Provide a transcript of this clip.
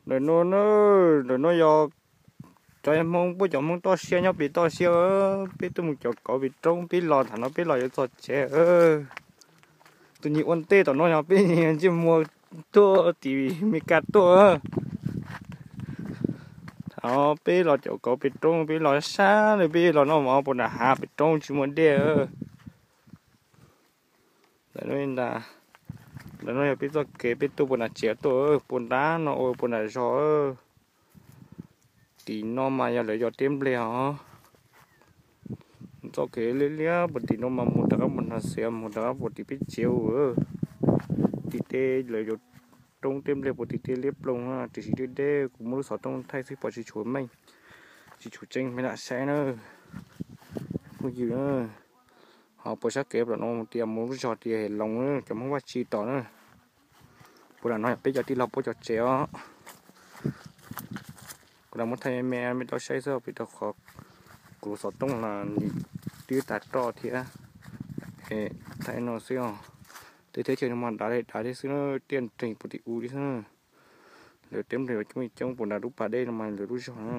Ntawm no, ntawm no yog cov Hmoob, puab cov Hmoob toj siab nyob pem toj siab. Peb tuaj mus caum kauv pem roob, peb los tham no peb los yuav txog tsev. Tus nyuag ua ntej tom no yog peb ntsej muag tuaj tim Meskas tuaj. Thaum peb los caum kauv pem roob, peb los sab na, peb los noj mov puag nram hav pem roob tsis muaj dej. Ntawm no yog peb txoj kev peb tuaj puag nram tsev tuaj, puag nrad no ua puag nram zos. Tim no mas yog lawv yog teb nplej os. Txoj kev liab liab puag tim no mas mus rov qab puag nram xiav, mus rov qab puag tim peb tsev ua. Tim tej lawv yuav roob teb nplej puag tim tej liab ploog, tiam sis deb deb kuv muab lub xov tooj thaij xwb pom tsis tshua meej, tsis tshua tseeb, mej lam saib na. Phooj ywg, ho puag sab kev tom no tias mus lub zos tias Hem Loos, cov Hmoob Vaj Tsib tom na. Puag nram no yog peb cov tij laug puab cov tsev os. Kuv lam muab thaij me me rau mej tau saib xwb, vim rau qhov kuv lub xov tooj los nws twb tas roj thiab. Thaij no xwb os. Tej teb chaws no mas dav li dav thiab xwb na, tiaj nreeg puag tim ub li xwb na. Lawv teb nplej coob li coob puag nram lub pas dej no mas lawv lub zog na.